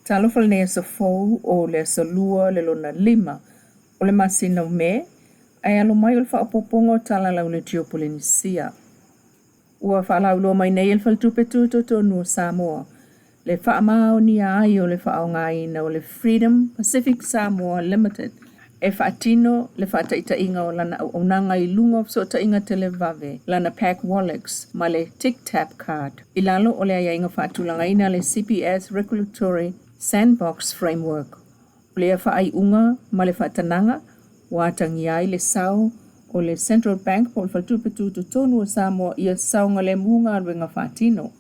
Talofa lenei aso fou o le aso lua le lona lima o le masina o Me, ae alo mai o le faaopoopoga o Tala Lauleitio Polenisia. Ua faalauiloa mai nei e le Faletupe Tutotonu o Samoa le faamaonia ai o le faaaogaina o le Freedom Pacific Samoa Limited e faatino le faataitaiga o lana auaunaga i luga o fesootaiga televave, lana Pak Wallex ma le Tic Tap Card i lalo o le aiaiga faatulagaina a le CBS Regulatory Sandbox Framework. O lea faaiuga ma le faatanaga ua atagia ai le sao o le Central Bank po o le Faletupe Tutotonu o Samoa ia saogalemu galuega faatino.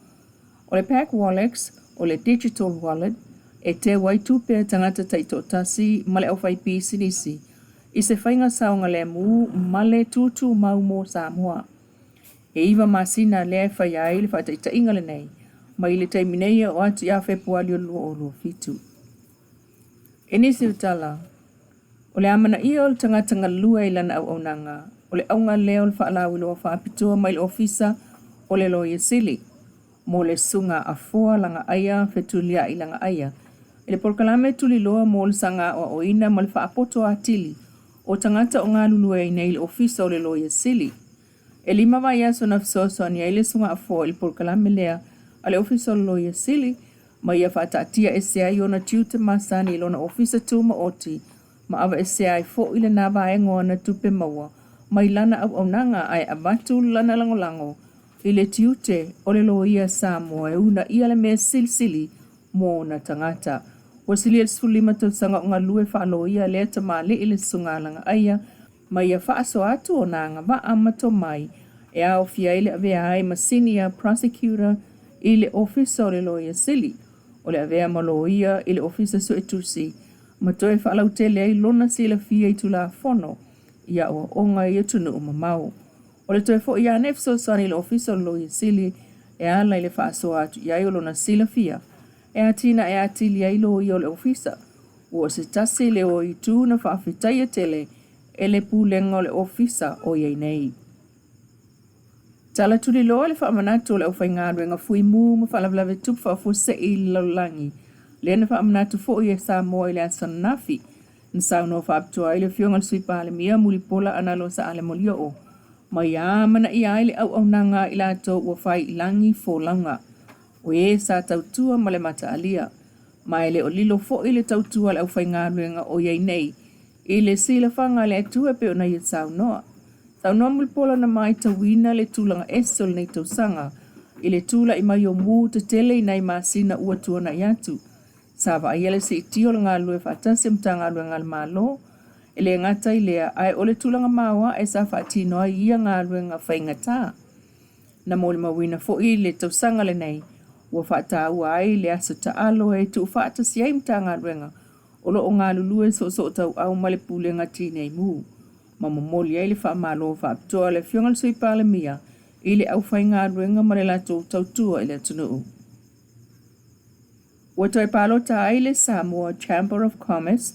O le Pak Wallex o le digital wallet e teu ai tupe a tagata taitoatasi ma le aufaipisinisi i se faiga saogalemu ma le tutumau mo Samoa. E iva masina lea e faia ai le faataitaiga lenei mai le taimi nei e oo atu ia Fepuari o le 2027. I nisi o tala, o le amanaia o le tagata galue i lana auaunaga, o le auga lea o le faalauiloa faapitoa mai le Ofisa o le Loia Sili mo le Susuga Afoa Lagaaia Fetuliai Lagaaia i le polokalame tuliloa mo le saga aoaoina ma le faapoto atili o tagata o galulue ai nei i le Ofisa o le Loia Sili. E lima vaiaso na fesoasoani ai le Susuga Afoa i le polokalame lea a le Ofisa o le Loia Sili ma ia faataatia ese ai ona tiute masani i lona ofisa tumaoti ma aveesea ai foi lena vaega o ana tupe maua mai lana auaunaga ae avatu lana lagolago i le tiute o le loia Samoa e uunaia le mea silisili mo ona tagata. Ua silia i le 15 tausaga o galue faaloia lea tamalii le Susuga a Lagaaia ma ia faasoa atu ona agavaa ma tomai e aofia ai le avea ai ma Senior Prosecutor i le Ofisa o le Loia Sili, o le avea ma Loia i le Ofisa Suetusi ma toe faalautele ai lona silafia i Tulafono i aoaoga i atunuu mamao. O le toe foi ane e fesoasoani i le Ofisa o le Loia Sili e ala i le faasoa atu i ai o lona silafia e atinae atili ai loia o le Ofisa. Ua o se tasi lea o itu na faafetaia tele e le Pulega o le Ofisa o i ai nei. Tala tuliloa le faamanatu o le aufaigaluega fuimu ma faalavelave tupu faafuasei i le lalolagi, lea na faamanatu foi e Samoa i le aso ananafi. Na saunoa faapitoa ai le Afioga i le Sui Palemia Mulipola Anarosa Ale Molioo ma ia amanaia ai le auaunaga a i latou ua fai i lagi folauga, o e sa tautua ma le mataalia. Ma e le o lilo foi le tautua a le aufaigaluega o i ai nei i le silafaga a le Atua e pei ona ia saunoa. Saunoa Mulipola na matauina le tulaga ese o lenei tausaga i le tulai mai o mu tetele i nai masina ua tuanai atu. Sa vaaia le siitia o le galulue faatasi o Matagaluega a le Malo, e le gata i lea, ae o le tulaga maoae sa faatino ai ia galuega faigata. Na molimauina foi i le tausaga lenei, ua faataua ai le aso taalo e tuufaatasi ai Matagaluega o lo o galulue soosootauau ma le Pulega Tinei Mu, ma momoli ai le faamalo faapitoa a le Afioga i le Sui Palemia i le aufaigaluega ma le latou tautua i le atunuu. Ua toe palota ai le Samoa Chamber of Commerce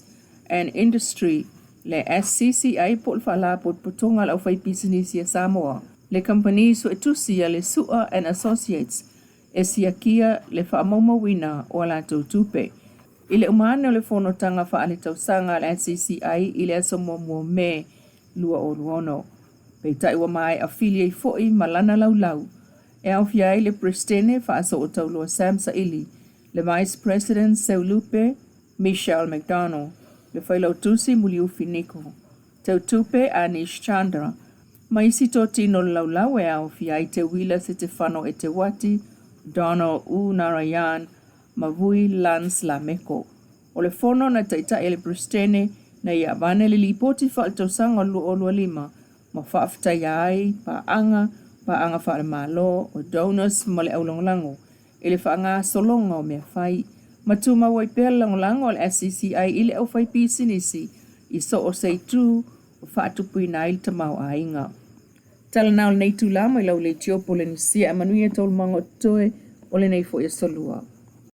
and Industry, le SCCI po o le Faalapotopotoga a le Aufaipisinisi a Samoa, le kamupani suetusi a le Su'a and Associates e siakia le faamaumauina o a latou tupe. I le uma ane o le fonotaga faaletausaga a le SCCI i le aso 1 o Me 2026, peitai ua maea fili ai foi ma lana laulau e aofia ai le Peresetene Faasootauloa Sam Saili, le Vice President Seulupe Michelle McDonald, le Failautusi Muliufi Niko, Teutupe Anish Chandra, ma isi totino o le laulau e aofia ai Teuila Setefano Eteuati, Donald U Narayan ma Vui Lance Lameko. O le fono na taitai e le Peresetene na ia avane le Lipoti Faaletausaga o le 2025 ma faafetaia ai paaga, paaga faale-Malo, o donors ma le aulagolago i le faagasologa o mea fai, ma tumau ai pea le lagolago a le SCCI i le aufaipisinisi i so o se itu ua faatupuina ai le tamaoaiga. Tala na o lenei itula mai lau leitio Polenisia ae manuia taualumaga o totoe o lenei foi aso Lua.